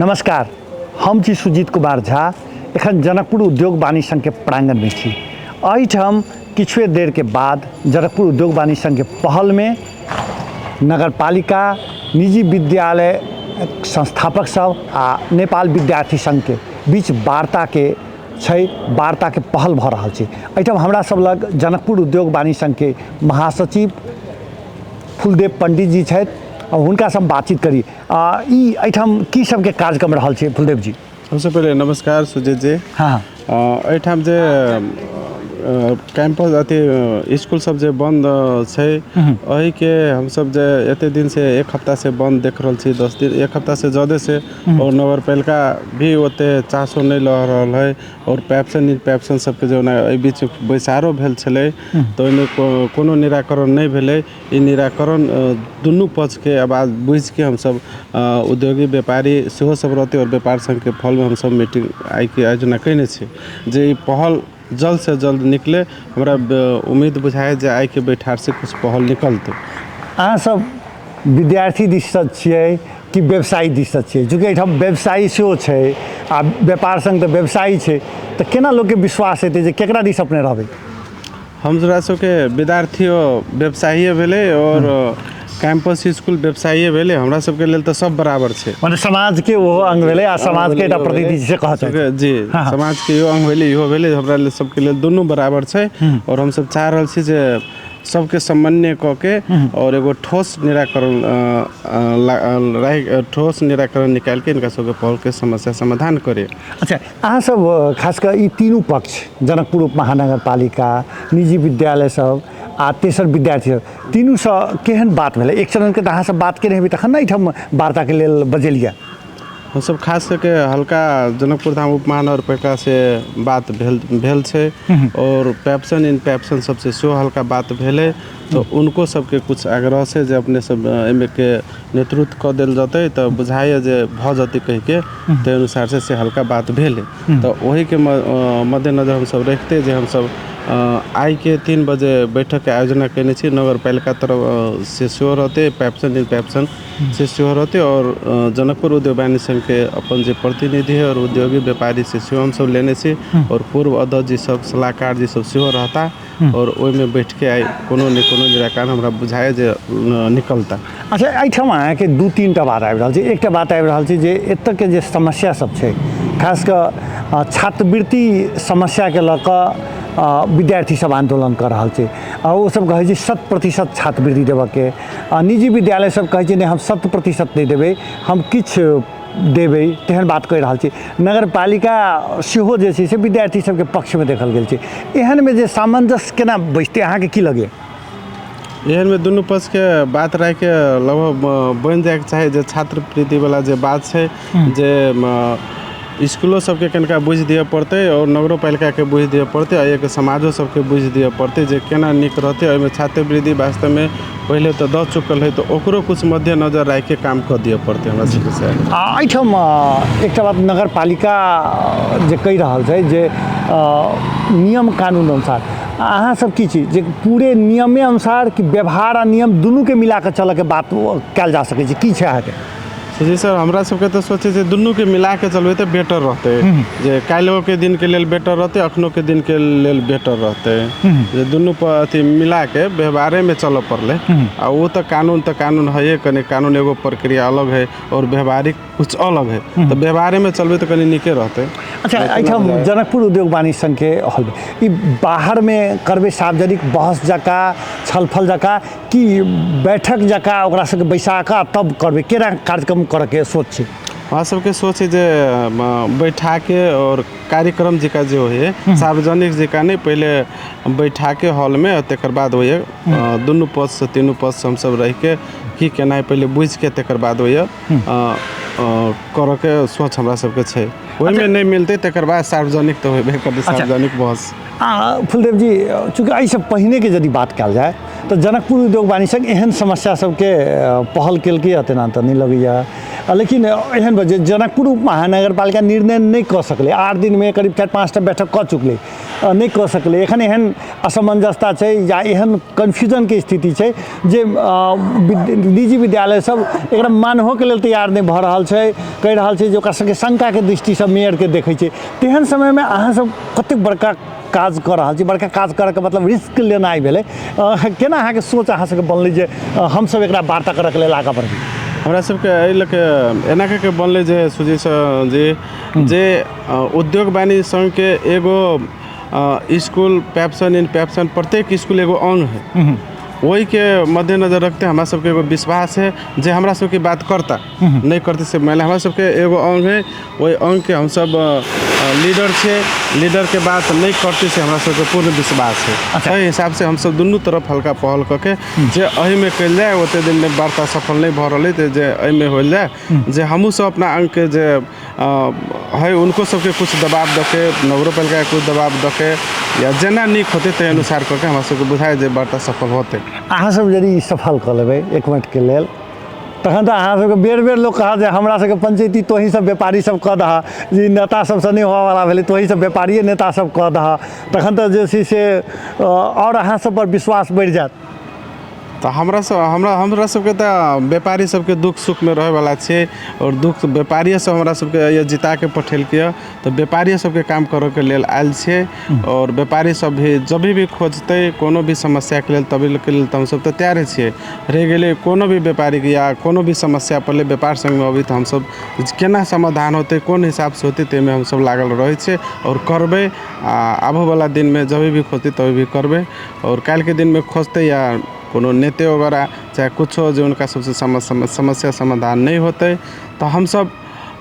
नमस्कार, हम छी सुजीत कुमार झा। एखन जनकपुर उद्योग वाणिज्य संघके प्राङ्गणमे छी। एहिठाम किछुए देरके बाद जनकपुर उद्योग वाणिज्य संघके पहलमे नगरपालिका, निजी विद्यालय संस्थापक सब आ नेपाल विद्यार्थी संघके बीच वार्ताके छै, वार्ताके पहल भऽ रहल छै। एहिठाम हमरा सब लग जनकपुर उद्योग वाणिज्य संघके महासचिव फुलदेव पंडित जी छथि आ हुनकासँ हम बातचीत करी। आ ई एहिठाम की सबके कार्यक्रम रहल छै फुलदेव जी? सबसँ पहिले नमस्कार सुजीत जी। एहिठाम जे कैंपस अथी इसकुल सब जे बंद छै, एहिके हमसब जे एते दिन से एक हफ्ता से बंद देख रहल छी, 10 दिन एक हफ्ता से ज्यादे से, और नगरपालिका भी ओते चासो नहि लऽ रहल है और पैप्सन इन पैप्सन सबके जे ओना एहि बीच बैसारो भेल छलै तऽ ओहिमे कोनो निराकरण नहि भेलै। ई निराकरण दुनू पक्षके आवाज बुझिके हमसब उद्योगी व्यापारी सेहो सब रहतै आओर व्यापार संघके फॉर्ममे हमसब मीटिंग आइके आयोजना कयने छी जे ई पहल जल्दसँ जल्द निकलै। हमरा उम्मीद बुझाइए जे आइके बैठारसँ किछु पहल निकलतै। अहाँ सब विद्यार्थी दिससँ छियै कि व्यवसायी दिससँ छियै? चूँकि एहिठाम व्यवसायी सेहो छै आ व्यापार संघ तऽ व्यवसायी छै, तऽ केना लोकके विश्वास हेतै जे केकरा दिस अपने रहबै? हमरा सबके विद्यार्थियो व्यवसायिए भेलै आओर कैंपस इसकुल व्यवसायिए भेलै। हमरा सबके लेल तऽ सब बराबर छै। मने समाजके ओहो अङ्ग भेलै आ समाजके एकटा प्रतिनिधि से कहऽ चाहै छी। जी, समाजके इहो अङ्ग भेलै, इहो भेलै। हमरा लेल सबके लेल दुनू बराबर छै आओर हमसब चाह रहल छी जे सबके समन्वय कऽ के आओर एगो ठोस निराकरण ठोस निराकरण निकालिके हिनका सबके पहलके समस्या समाधान करै। अच्छा, अहाँ सब खास कऽ ई तीनू पक्ष, जनकपुर उप महानगरपालिका, निजी विद्यालय सब आ तेसर विद्यार्थी सब, तीनूसँ केहन बात भेलै? एक चरणके तऽ अहाँ सब बात केने हेबै तखन ने एहिठाम वार्ताके लेल बजेलियै। हमसब खास कऽ के हल्का जनकपुर धाम उप महानगरपालिका से बात भेल भेल छै आओर पैप्सन इन पैप्सन सबसे सेहो हल्का बात भेलै, तऽ हुनको सबके किछु आग्रह छै जे अपने सब एहिमे के नेतृत्व कऽ देल जेतै तऽ बुझाइए जे भऽ जेतै कहिके, ताहि अनुसारसँ से हल्का बात भेलै। तऽ ओहिके मद्देनजर हमसब रखिते जे हमसब आइके 3 बजे बैठकके आयोजना कयने छी। नगरपालिका तरफ से सेहो रहतै, पैप्सन इन पैप्सन से सेहो रहतै आओर जनकपुर उद्योग वाणिज्य संघके अपन जे प्रतिनिधि है आओर उद्योगी व्यापारी से सेहो हमसब लेने छी आओर पूर्व अध्यक्ष जी सब, सलाहकार जी सब सेहो रहता आओर ओहिमे बैठके आइ कोनो ने कोनो निराकरण हमरा बुझाइए जे निकलता। अच्छा, एहिठाम अहाँके 2-3 टा बात आबि रहल छै। एकटा बात आबि रहल छै जे एतऽके जे समस्या सब छै, खास कऽ छात्रवृत्ति समस्याके लऽ कऽ विद्यार्थी सब आन्दोलन कऽ रहल छै आ ओ सब कहै छै 100% छात्रवृत्ति देबऽके। आ निजी विद्यालय सब कहै छै नहि, हम 100% नहि देबै, हम किछु देबै, तेहन बात कहि रहल छै। नगरपालिका सेहो जे छै से विद्यार्थी सबके पक्षमे देखल गेल छै। एहनमे जे सामंजस्य केना बैसतै, अहाँके की लगैए? एहनमे दुनू पक्षके बात राखिके लगभग बनि जाइके चाही जे छात्रवृत्तिवला जे बात छै जे इसकुलो सबके कनिका बुझि दिअ पड़तै आओर नगरोपालिकाके बुझि दिअ पड़तै आ एक समाजो सबके बुझि दिअ पड़तै जे केना नीक रहतै। एहिमे छात्रवृत्ति वास्तवमे पहिले तऽ दऽ चुकल हइ, तऽ ओकरो किछु मद्देनजर राखिके काम कऽ दिअ पड़तै हमरा सबके से। आ एहिठाम एकटा बात नगरपालिका जे कहि रहल छै जे नियम कानून अनुसार, अहाँ सब की छी जे पूरे नियमे अनुसार कि व्यवहार आ नियम दुनूके मिलाकऽ चलऽके बात कयल जा सकै छै, की छै अहाँके? जी सर, हमरा सबके तऽ सोचै छै दुनूके मिलाके चलबै तऽ बेटर रहतै, जे काल्हिओके दिनके लेल बेटर रहतै, अखनोके दिनके लेल बेटर रहतै, जे दुनू पर अथी मिलाके व्यवहारेमे चलऽ पड़लै। आ ओ तऽ कानून तऽ कानून हइए, कनि कानून एगो प्रक्रिया अलग है आओर व्यवहारिक कुछ अलग है, तऽ व्यवहारेमे चलबै तऽ कनि नीके रहतै। अच्छा, एहिठाम जनकपुर उद्योग वाणिज्य संघके हॉलमे ई बाहरमे करबै सार्वजनिक बहस जकाँ, छलफल जकाँ कि बैठक जकाँ ओकरा सबके बैसा कऽ तब करबै, केना कार्यक्रम करऽके सोच छै? हमरा सबके सोच है जे बैठाके आओर कार्यक्रम जकाँ जे होइ है, सार्वजनिक जकाँ नहि, पहिले बैठाके हॉलमे तकर बाद होइए दुनू पक्षसँ तीनू पक्षसँ हमसब रहिके की केना है पहिले बुझिके तकर बाद होइए करऽके सोच हमरा सबके छै। ओहिमे नहि मिलतै तकर बाद सार्वजनिक तऽ होबे करतै, सार्वजनिक बहस। आ फुलदेव जी, चूँकि एहिसँ पहिनेके यदि बात कयल जाय तऽ जनकपुर उद्योग वाणिज्य संघ एहन समस्या सबके पहल केलकै तेना तऽ नहि लगैए। लेकिन एहन जे जनकपुर उप महानगरपालिका निर्णय नहि कऽ सकलै, 8 दिनमे करीब 4-5टा बैठक कऽ चुकलै, नहि कऽ सकलै। एखन एहन असमंजसता छै या एहन कन्फ्यूजनके स्थिति छै जे निजी विद्यालय सब एकरा मानहोके लेल तैयार नहि भऽ रहल छै, कहि रहल छै जे ओकरा सबके शङ्काके दृष्टिसँ मेयरके देखै छै। तेहन समयमे अहाँ सब कतेक बड़का काज कऽ रहल छी, बड़का काज करऽके मतलब रिस्क लेनाइ भेलै, केना अहाँके सोच अहाँ सबके बनलै जे हमसब एकरा वार्ता करऽके लेल आगाँ बढ़बै? हमरा सबके एहि लऽ कऽ एना कऽ के बनलै जे सुजीत सर जी जे उद्योग वाणिज्य संघके एगो स्कूल पैप्सन इन पैप्सन प्रत्येक स्कूल एगो अंग है, ओहिके मद्देनजर रखते हमरा सबके एगो विश्वास है जे हमरा सबके बात करता नहि करते से मानि हमरा सबके एगो अंग है, ओहि अंगके हमसब लीडर छै, लीडरके बात नहि करते से हमरा सबके पूर्ण विश्वास है। अच्छा। एहि हिसाबसँ हमसब दुनू तरफ हल्का पहल कऽ के जे एहिमे कयल जाय, ओते दिनमे वार्ता सफल नहि भऽ रहलै तऽ जे एहिमे होल जाय जे हमहूँ सब अपना अंगके जे है उनको सबके कुछ दबाव दऽ के, नगरोपालिकाके कुछ दबाव दऽ के या जेना नीक होतै ताहि अनुसार कऽ के हमरा सबके बुझाइ जे वार्ता सफल होतै। अहाँ सब यदि ई सफल कऽ लेबै 1 मिनटके लेल तखन तऽ अहाँ सबके बेर बेर लोक कहत जे हमरा सबके पंचैती तोही सब व्यापारी सब कऽ दहऽ, जे नेता सबसँ नहि होवऽवला भेलै तोही सब व्यापारिए नेता सब कऽ दहऽ, तखन तऽ जे छै से आओर अहाँ सब पर विश्वास बढ़ि जायत। तऽ हमरा सब हमरा हमरा सबके तऽ व्यापारी सबके दुःख सुखमे रहैवला छियै आओर दुःख व्यापारिए सब हमरा सबके जिताके पठेलकै हँ तऽ व्यापारिए सबके काम करऽके लेल आयल छियै आओर व्यापारी सब भी जब भी खोजतै कोनो भी समस्याके लेल तभी के लेल तऽ हमसब तऽ तैयारे छियै। रहि गेलै कोनो भी व्यापारीके या कोनो भी समस्या पड़लै व्यापार संघमे अबै तऽ हमसब केना समाधान होतै कोन हिसाबसँ होतै ताहिमे हमसब लागल रहै छियै आओर करबै आ आबऽवला दिनमे जब भी खोजतै तभी भी करबै। आओर काल्हिके दिनमे खोजतै या कोनो नेते वगैरह चाहे किछो जे हुनका सबसँ समस्या समाधान नहि होतै तऽ हमसब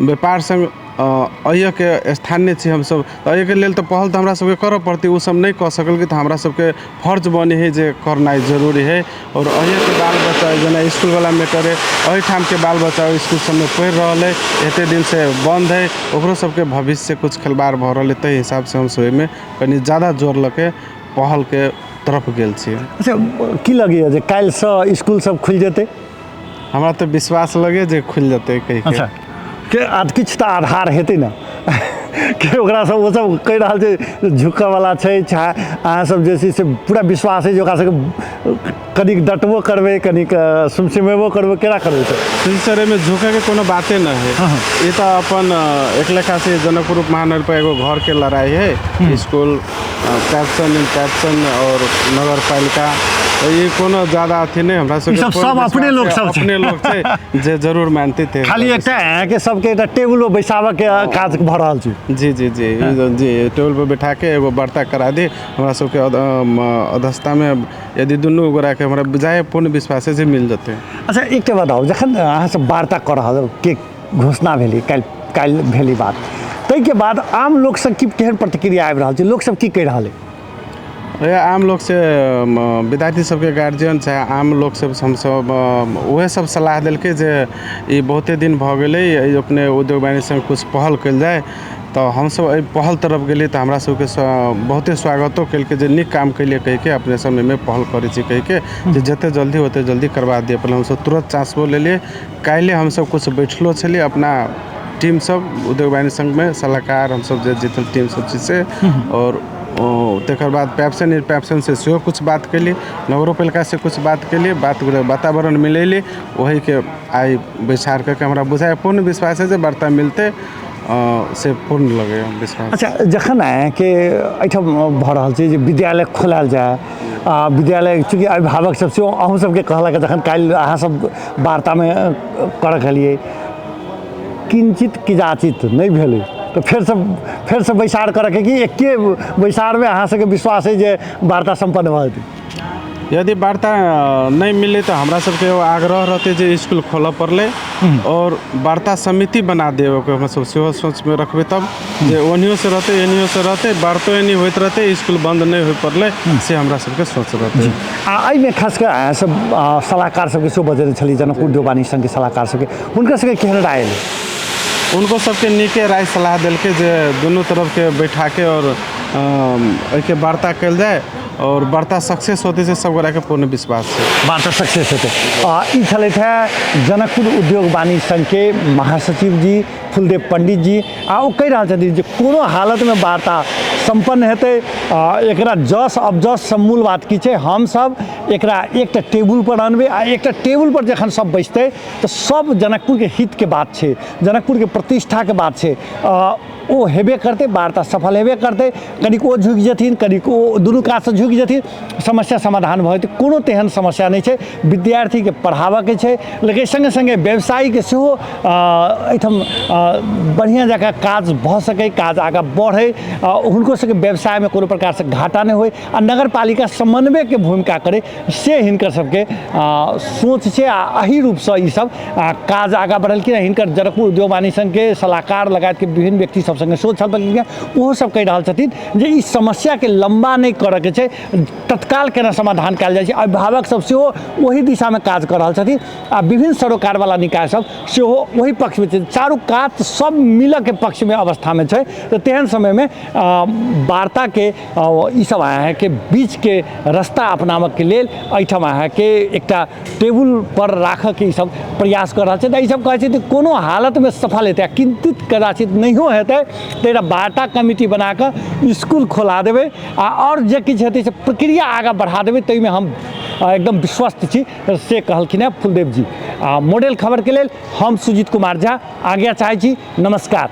व्यापार संघ एहिके स्थानीय छी हमसब, तऽ एहिके लेल तऽ पहल तऽ हमरा सबके करऽ पड़तै। ओ सब नहि कऽ सकलकै तऽ हमरा सबके फर्ज बनै हइ जे करनाइ जरूरी हइ। आओर एहिके बाल बच्चा जेना इसकुलवला मैटर हइ, एहिठामके बाल बच्चा इसकुल सबमे पढ़ि रहल हइ, एते दिनसँ बन्द हइ, ओकरो सबके भविष्यसँ किछु खेलबाड़ भऽ रहल हइ, ताहि हिसाबसँ हमसब एहिमे कनि ज्यादा जोर लऽ के पहलके तरफ गेल छी। अच्छा, की लगैए जे काल्हिसँ इसकुल सब खुलि जेतै? हमरा तऽ विश्वास लगैए जे खुलि जेतै कहिके। अच्छा, के किछु तऽ आधार हेतै ने के ओकरा सब ओ सब कहि रहल छै झुकऽवला छै, चाहे अहाँ सब जे छै से पूरा विश्वास है जे ओकरा सबके कनिक डटबो करबै कनिक सुमसुमेबो करबै, केना करबै सर? सर एहिमे झुकऽके कोनो बाते नहि है, ई तऽ अपन एक लेखा से जनकपुर उप महानगर पर एगो घरके लड़ाई है, स्कूल कैप्सन इन कैप्सन और नगर पालिका, ई कोनो ज्यादा अथी नहि, हमरा सबके सब पूर्ण अपने विश्वास लोक है, सब छै। अपने लोक छै जे जरूर मानते थे। खाली एकटा अहाँके सबके एकटा टेबुल पर बैसाबऽके काज भऽ रहल छै। जी जी जी जी, टेबुल पर बैठा के एगो वार्ता करा दी हमरा सबके अध्यक्षतामे, यदि दुनू गोटाके हमरा बुझाइ पूर्ण विश्वास है जे मिल जेतै। अच्छा, एकटा बताउ, जखन अहाँ सब वार्ता कऽ रहल के घोषणा भेलै काल्हि भेलै बात, ताहिके बाद आम लोकसँ की केहन प्रतिक्रिया आबि रहल छै, लोकसब की कहि रहल है? आम लोकसँ विद्यार्थी सबके गार्जियन चाहे आम लोक सब हमसब उएह सब सलाह देलकै जे ई बहुते दिन भऽ गेलै, ई अपने उद्योग वाणिज्य संघ किछु पहल कयल जाय, तऽ हमसब एहि पहल तरफ गेलियै तऽ हमरा सबके बहुते स्वागतो केलकै जे नीक काम केलियै कहिके, अपने सब एहिमे पहल करै छी कहिके जे जते जल्दी ओते जल्दी करबा दिअ। पहिले हमसब तुरन्त चांसो लेलियै, काल्हि हमसब किछु बैठलो छलियै अपना टीम सब उद्योग वाणिज्य संघमे सलाहकार हमसब जे जितल टीम सब छी से, आओर तकर बाद पैप्सन इन पैप्सन से सेहो किछु बात केलियै, नगरोपालिका से किछु बात केलियै, बात वातावरण मिलेली, ओहिके आइ बैसार कऽ के हमरा बुझाइ पूर्ण विश्वास है जे वार्ता मिलतै से पूर्ण लगैए विश्वास। अच्छा, जखन अहाँके एहिठाम भऽ रहल छै जे विद्यालय खोलायल जाय, आ विद्यालय चूँकि अभिभावक सब सेहो अहूँ सबके कहलक जखन काल्हि अहाँ सब वार्तामे करऽ गेलियै किंचित किजाचित नहि भेलै तऽ फेरसँ बैसार करऽके कि एके बैसारमे अहाँ सबके विश्वास है जे वार्ता सम्पन्न भऽ जेतै? यदि वार्ता नहि मिललै तऽ हमरा सबके एगो आग्रह रहतै जे इसकुल खोलऽ पड़लै और वार्ता समिति बना देबऽके हमरा सब सेहो सोचमे रखबै, तब जे ओनियोसँ रहतै एनियोसँ रहतै, वार्तो एनी होइत रहतै, इसकुल बन्द नहि होइ पड़लै से हमरा सबके सोच रहतै। आ एहिमे खास कऽ अहाँ सब सलाहकार सबके सेहो बजेने छलियै, जनकपुर उद्योग वाणिज्य संघके सलाहकार सबके, हुनकर सबके केहन राय एलै? उनको सबके नीके राय सलाह देलकै जे दुनू तरफके बैठाके और एहिके वार्ता कयल जाय आओर वार्ता सक्सेस होतै से सब गोटाके पूर्ण विश्वास छै। वार्ता सक्सेस हेतै। ई छलथि हेँ जनकपुर उद्योग वाणिज्य संघके महासचिव जी फुलदेव पंडित जी, आ ओ कहि रहल छथिन जे कोनो हालतमे वार्ता सम्पन्न हेतै। एकरा जस अपजस सब मूल बात की छै, हमसब एकरा एकटा टेबुल पर अनबै आ एकटा टेबुल पर जखन सब बैसतै तऽ सब जनकपुरके हितके बात छै, जनकपुरके प्रतिष्ठाके बात छै, ओ हेबे करतै, वार्ता सफल हेबे करतै। कनिक ओ झुकि जेथिन, कनिक ओ दुनू कातसँ झुकि जेथिन, समस्या समाधान भऽ जेतै। कोनो तेहन समस्या नहि छै। विद्यार्थीके पढ़ाबऽके छै, लेकिन सङ्गे सङ्गे व्यवसायीके सेहो एहिठाम बढ़िआँ जकाँ काज भऽ सकै, काज आगाँ बढ़ै, हुनको सबके व्यवसायमे कोनो प्रकारसँ घाटा नहि होइ आ नगरपालिका समन्वयके भूमिका करै, से हिनकर सबके सोच छै। आ एहि रूपसँ ईसब काज आगाँ बढ़लखिन। हिनकर जनकपुर उद्योग वाणिज्य संघके सलाहकार लगायतके विभिन्न व्यक्ति सब सङ्गे सेहो छल बलखिन, ओहो सब कहि रहल छथिन जे ई समस्याके लम्बा नहि करऽके छै, तत्काल केना समाधान कयल जाइ छै। अभिभावक सब सेहो ओहि दिशामे काज कऽ रहल छथिन आ विभिन्न सरोकारवला निकाय सब सेहो ओहि पक्षमे छै। चारू कात सब मिलऽके पक्षमे अवस्थामे छै। तऽ तेहन समयमे वार्ताके ईसब अहाँके बीचके रस्ता अपनाबऽके लेल एहिठाम अहाँके एकटा टेबुल पर राखऽके ईसब प्रयास कऽ रहल छै। तऽ ईसब कहै छै जे कोनो हालतमे सफल हेतै, आ किंचित कदाचित नहियो हेतै तऽ एकटा वार्ता कमिटी बनाकऽ इसकुल खोला देबै आ आओर जे किछु हेतै से प्रक्रिया आगाँ बढ़ा देबै, ताहिमे हम एकदम विश्वस्त छी, से कहलखिन हेँ फुलदेव जी। आ मॉडल खबरके लेल हम सुजीत कुमार झा आज्ञा चाहै छी। नमस्कार।